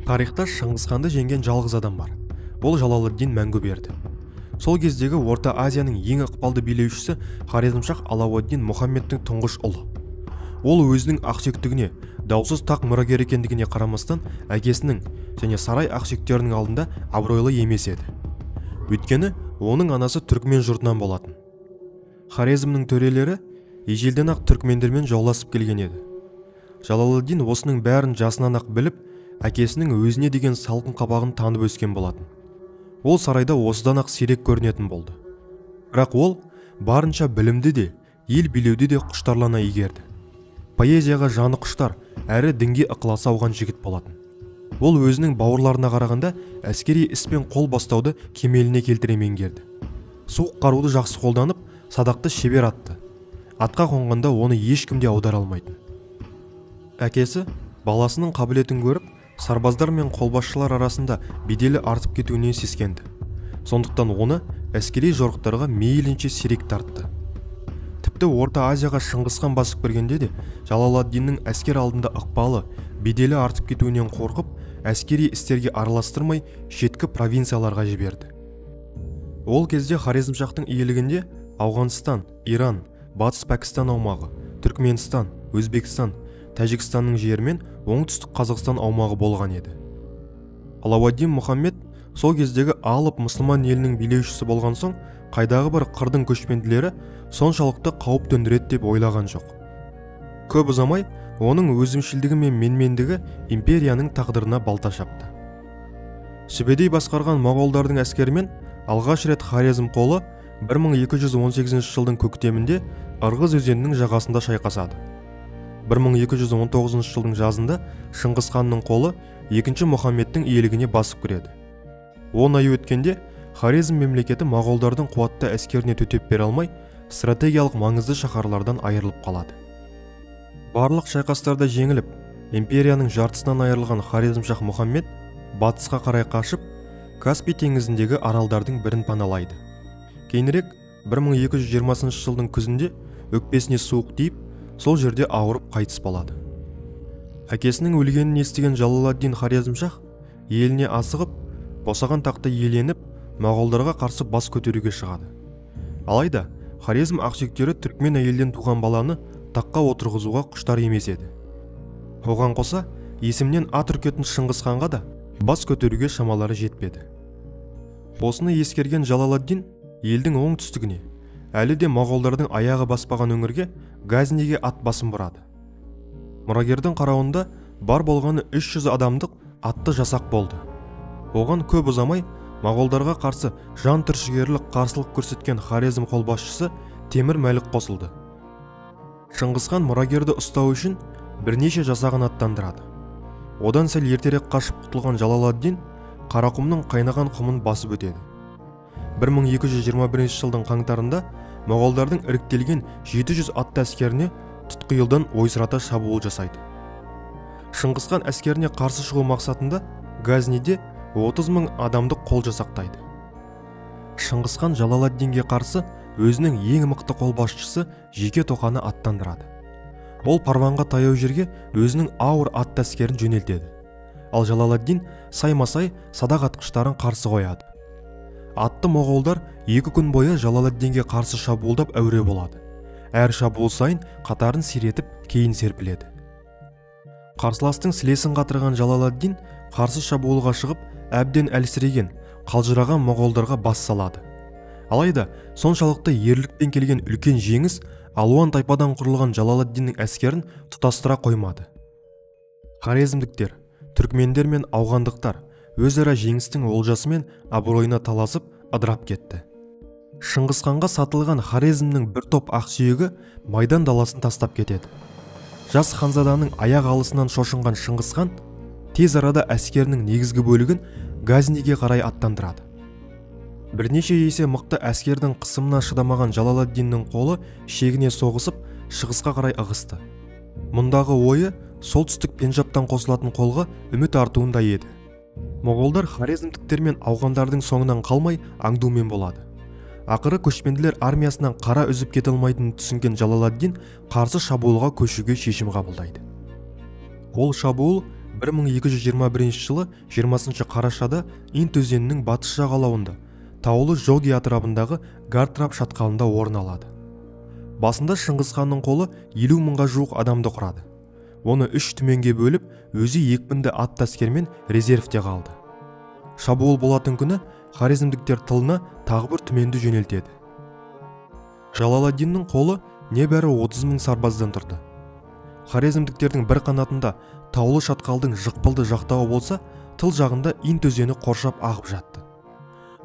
Тарихта Шыңғысханды жеңген жалғыз адам бар. Ол Жалалыддин Мәңгүберді. Сол кездегі Орта Азияның ең ықпалды билеушісі Хорезмшах Алауаддин Мұхаммедтің тұңғыш ұлы. Ол өзінің ақсүйектігіне, даусыз тақ мұрагер екендігіне қарамастан әкесінің және сарай ақсүйектерінің алдында абыройлы емес еді. Өйткені оның анасы түркмен жұртынан болатын. Хорезмнің төрелері ежелден-ақ түркмендермен жауласып келген еді. Жалалыддин осының бәрін жасынан-ақ біліп, әкесінің өзіне деген салқын қабағын танып өскен болатын. Ол сарайда осыдан-ақ сирек көрінетін болды. Бірақ ол барынша білімді де, ел билеуді де құштарлана игерді. Поэзияға жаны құштар, әрі дінге ықыласы ауған жігіт болатын. Ол өзінің бауырларына қарағанда әскери іспен қол бастауды кемеліне келтіре меңгерді. Суық қаруды жақсы қолданып, садақты шебер атты. Атқа қонғанда оны ешкім де аудара алмайтын. Әкесі баласының қабілетін көріп, сарбаздар мен қолбасшылар арасында беделі артып кетуінен сескенді. Сондықтан оны әскери жорықтарға мейлінше сирек тартты. Тіпті Орта Азияға Шыңғысхан басып кіргенде де Жалалыддиннің әскер алдында ықпалы, беделі артып кетуінен қорқып, әскери істерге араластырмай шеткі провинцияларға жіберді. Ол кезде Хорезмшахтың иелігінде Ауғанстан, Иран, Батыс Пәкістан аумағы, Түркменстан, Өзбекстан, Тәжікстанның жері мен оңтүстік Қазақстан аумағы болған еді. Алауаддин Мұхаммед сол кездегі алып мұсылман елінің билеушісі болған соң, қайдағы бір қырдың көшпенділері соншалықты қауіп төндіреді деп ойлаған жоқ. Көп ұзамай, оның өзімшілдігі мен менмендігі империяның тағдырына балта шапты. Сүбедей басқарған моғолдардың әскерімен алғаш рет Хорезм қолы 1218 жылдың көктемінде Ырғыз өзенінің жағасында шайқасады. 1219 жылдың жазында Шыңғысханның қолы 2 Мұхаммедтің иелігіне басып кіреді. 10 ай өткенде Хорезм мемлекеті моғолдардың қуатты әскеріне төтеп бере алмай, стратегиялық маңызды шаһарлардан айырылып қалады. Барлық шайқастарда жеңіліп, империяның жартысынан айырылған Хорезмшах Мұхаммед батысқа қарай қашып, Каспий теңізіндегі аралдардың бірін паналайды. Кейінірек 1220 жылдың күзінде өкпесіне суық тиіп, сол жерде ауырып қайтыс болады. Әкесінің өлгенін естіген Жалалыддин Хорезмшах еліне асығып, босаған тақты иеленіп, моғолдарға қарсы бас көтеруге шығады. Алайда Хорезм ақсүйектері түркмен әйелден туған баланы таққа отырғызуға құштар емес еді. Оған қоса, есімнен ат үркетін Шыңғысханға да бас көтеруге шамалары жетпеді. Осыны ескерген Жалалыддин елдің оңтүстігіне, әлі де моғолдардың аяғы баспаған өңірге, Газниге ат басын бұрады. Мұрагердің қарауында бар болғаны 300 адамдық атты жасақ болды. Оған көп ұзамай, моғолдарға қарсы жан түршігерлік қарсылық көрсеткен Хорезм қолбасшысы Темір Мәлік қосылды. Шыңғысхан мұрагерді ұстау үшін бірнеше жасағын аттандырады. Одан сәл ертерек қашып құтылған Жалалыддин Қарақұмның қайнаған құмын басып өтеді. 1221 жылдың қаңтарында моғолдардың іріктелген 700 атты әскеріне тұтқиылдан ойсырата шабуыл жасайды. Шыңғысхан әскеріне қарсы шығу мақсатында Газниде 30 мың адамдық қол жасақтайды. Шыңғысхан Жалалыддинге қарсы өзінің ең мықты қолбасшысы Жеке Тоқаны аттандырады. Ол Парванға таяу жерге өзінің ауыр атты әскерін жөнелтеді. Ал Жалалыддин саймасай садақ атқыштарын қарсы қояды. Атты моғолдар 2 күн бойы Жалалыддинге қарсы шабуылдап әуре болады. Әр шабуыл сайын қатарын сиретіп, кейін серпіледі. Қарсыластың сілесін қатырған Жалалыддин қарсы шабуылға шығып, әбден әлсіреген, қалжыраған моғолдарға бас салады. Алайда соншалықты ерлікпен келген үлкен жеңіс алуан тайпадан құрылған Жалалыддиннің әскерін тұтастыра қоймады. Хорезмдіктер, түркмендер мен ауғандықтар өзара жеңістің олжасы мен абыройына таласып ыдырап кетті. Шыңғысханға сатылған Хорезмнің бір топ ақсүйегі майдан даласын тастап кетеді. Жас ханзаданың аяқ алысынан шошынған Шыңғысхан тез арада әскерінің негізгі бөлігін Газниге қарай аттандырады. Бірнеше есе мықты әскердің қысымына шыдамаған Жалалыддиннің қолы шегіне соғысып, шығысқа қарай ығысты. Мұндағы ойы солтүстік Пенджабтан қосылатын қолға үміт артуында еді. Моғолдар хорезмдіктер мен ауғандардың соңынан қалмай аңдумен болады. Ақыры көшпенділер армиясынан қара үзіп кете алмайтынын түсінген Жалалыддин қарсы шабуылға көшуге шешім қабылдайды. Ол шабуыл 1221 жылы 20 қарашада Инд өзенінің батыс жағалауында, таулы Жоги атырабындағы Гартрап шатқалында орын алады. Басында Шыңғыс ханның қолы 50 мыңға жуық адамды құрады. Оны 3 түменге бөліп, өзі екпінді атты әскермен резервте қалды. Шабуыл болатын күні хорезмдіктер тылына тағы бір түменді жөнелтеді. Жалаладдиннің қолы небәрі 30 мың сарбаздан тұрды. Хорезмдіктердің бір қанатында таулы шатқалдың жықпылды жақтауы болса, тыл жағында Инд өзені қоршап ағып жатты.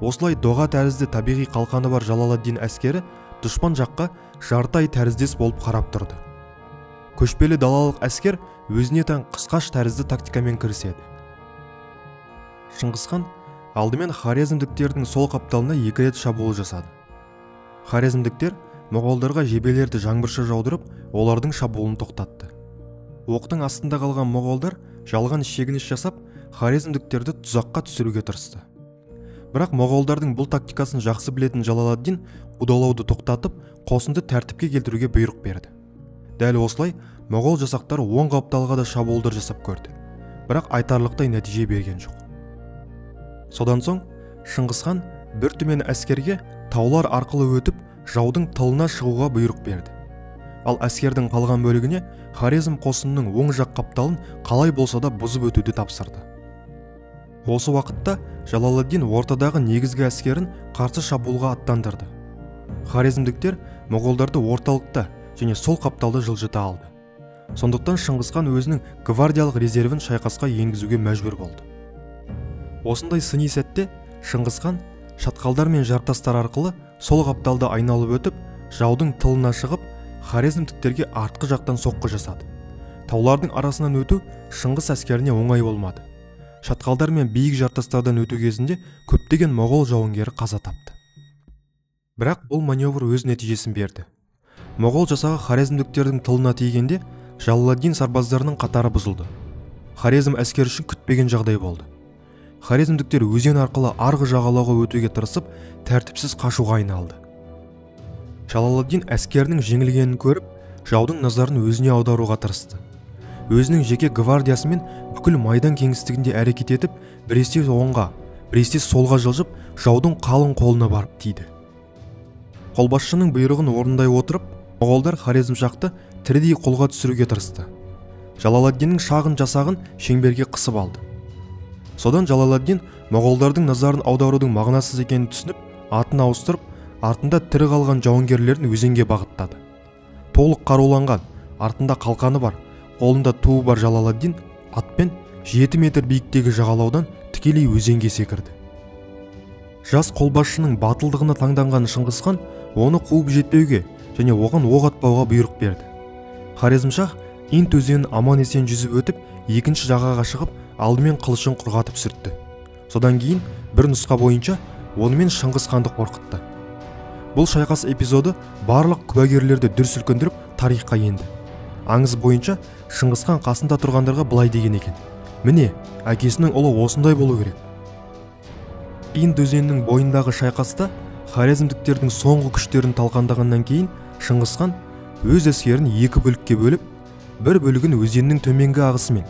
Осылай доға тәрізді табиғи қалқаны бар Жалаладдин әскері дұшпан жаққа жарты ай тәріздес болып қарап тұрды. Көшпелі далалық әскер өзіне тән қысқаш тәрізді тактикамен кіріседі. Шыңғыс хан алдымен хорезмдіктердің сол қапталына 2 рет шабуыл жасады. Хорезмдіктер моғолдарға жебелерді жаңбырша жаудырып, олардың шабуылын тоқтатты. Оқтың астында қалған моғолдар жалған шегініс жасап, хорезмдіктерді тұзаққа түсіруге тырысты. Бірақ моғолдардың бұл тактикасын жақсы білетін Жалаладдин қудалауды тоқтатып, қосынды тәртіпке келтіруге бұйрық берді. Дәл осылай моғол жасақтары оң қапталға да шабуылдар жасап көрді, бірақ айтарлықтай нәтиже берген жоқ. Содан соң Шыңғыс хан бір түмен әскерге таулар арқылы өтіп, жаудың тылына шығуға бұйрық берді. Ал әскердің қалған бөлігіне Хорезм қосынының оң жақ қапталын қалай болса да бұзып өтуді тапсырды. Осы уақытта Жалаладдин ортадағы негізгі әскерін қарсы шабуылға аттандырды. Хорезмдіктер моғолдарды орталықта және сол қапталды жылжыта алды. Сондықтан Шыңғыс хан өзінің гвардиялық резервін шайқасқа енгізуге мәжбүр болды. Осындай сыни сәтте Шыңғыс хан шатқалдар мен жартастар арқылы сол қапталды айналып өтіп, жаудың тылына шығып, хорезмдіктерге артқы жақтан соққы жасады. Таулардың арасынан өту Шыңғыс әскеріне оңай болмады. Шатқалдар мен биік жартастардан өту кезінде көптеген моғол жауынгері қаза тапты. Бірақ бұл маневр өз нәтижесін берді. Моғол жасағы хорезмдіктердің тылына тигенде Жалаладдин сарбаздарының қатары бұзылды. Хорезм әскері үшін күтпеген жағдай болды. Хорезмдіктер өзен арқылы арғы жағалауға өтуге тырысып, тәртіпсіз қашуға айналды. Жалаладдин әскерінің жеңілгенін көріп, жаудың назарын өзіне аударуға тырысты. Өзінің жеке гвардиясымен бүкіл майдан кеңістігінде әрекет етіп, біресе оңға, біресе солға жылжып, жаудың қалың қолына барып тиді. Қолбасшының бұйрығын орындай отырып, моғолдар Хорезмшақты тірідей қолға түсіруге тырысты. Жалаладдиннің шағын жасағын шеңберге қысып алды. Содан Жалаладдин моғолдардың назарын аударудың мағынасыз екенін түсініп, атын ауыстырып, артында тірі қалған жауынгерлерін өзенге бағыттады. Толық қаруланған, артында қалқаны бар, қолында туы бар Жалаладдин атпен 7 метр биіктегі жағалаудан тікелей өзенге секірді. Жас қолбасшының батылдығына таңданған Шыңғыс хан оны қуып жетпеуге және оған оқ атпауға бұйрық берді. Хорезмшах Инд өзенін аман-есен жүзіп өтіп, екінші жағаға шығып, алдымен қылышын құрғатып сүртті. Содан кейін бір нұсқа бойынша онымен Шыңғыс ханды қорқытты. Бұл шайқас эпизоды барлық куәгерлерді дүр сілкіндіріп тарихқа енді. Аңыз бойынша Шыңғыс хан қасында тұрғандарға былай деген екен: міне, әкесінің ұлы осындай болу керек. Инд өзенінің бойындағы шайқаста хорезмдіктердің соңғы күштерін талқандағаннан кейін Шыңғыс хан өз әскерін екі бөлікке бөліп, бір бөлігін өзеннің төменгі ағысымен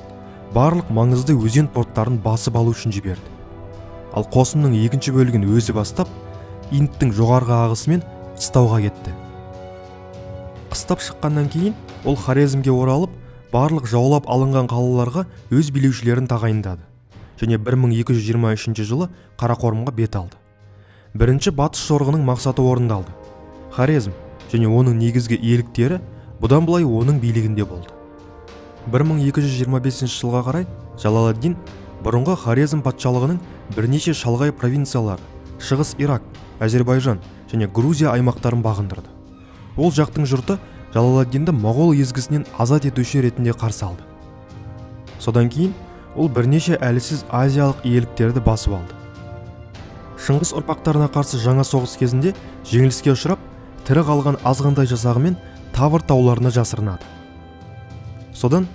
барлық маңызды өзен порттарын басып алу үшін жіберді. Ал қосынның екінші бөлігін өзі бастап, Индтің жоғарғы ағысымен қыстауға кетті. Қыстап шыққаннан кейін ол Хорезмге оралып, барлық жаулап алынған қалаларға өз билеушілерін тағайындады және 1223 жылы Қарақорымға бет алды. Бірінші батыс жорығының мақсаты орындалды. Хорезм және оның негізгі иеліктері бұдан былай оның билігінде болды. 1225 жылға қарай Жалаладдин бұрынғы Хорезм патшалығының бірнеше шалғай провинциялары, Шығыс Ирак, Әзербайжан және Грузия аймақтарын бағындырды. Ол жақтың жұрты Жалаладдинді моғол езгісінен азат етуші ретінде қарсы алды. Содан кейін ол бірнеше әлсіз азиялық иеліктерді басып алды. Шыңғыс ұрпақтарына қарсы жаңа соғыс кезінде жеңіліске ұшырап, тірі қалған азғантай жасағымен Тавр тауларына жасырынады. Содан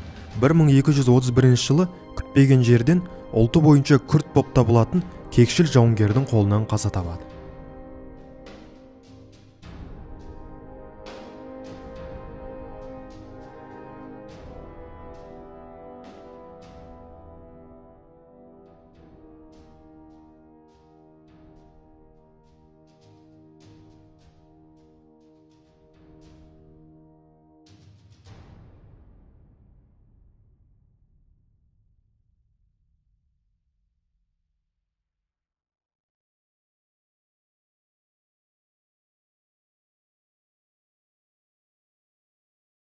1231 жылы күтпеген жерден ұлты бойынша күрд боп табылатын кекшіл жауынгердің қолынан қаза табады.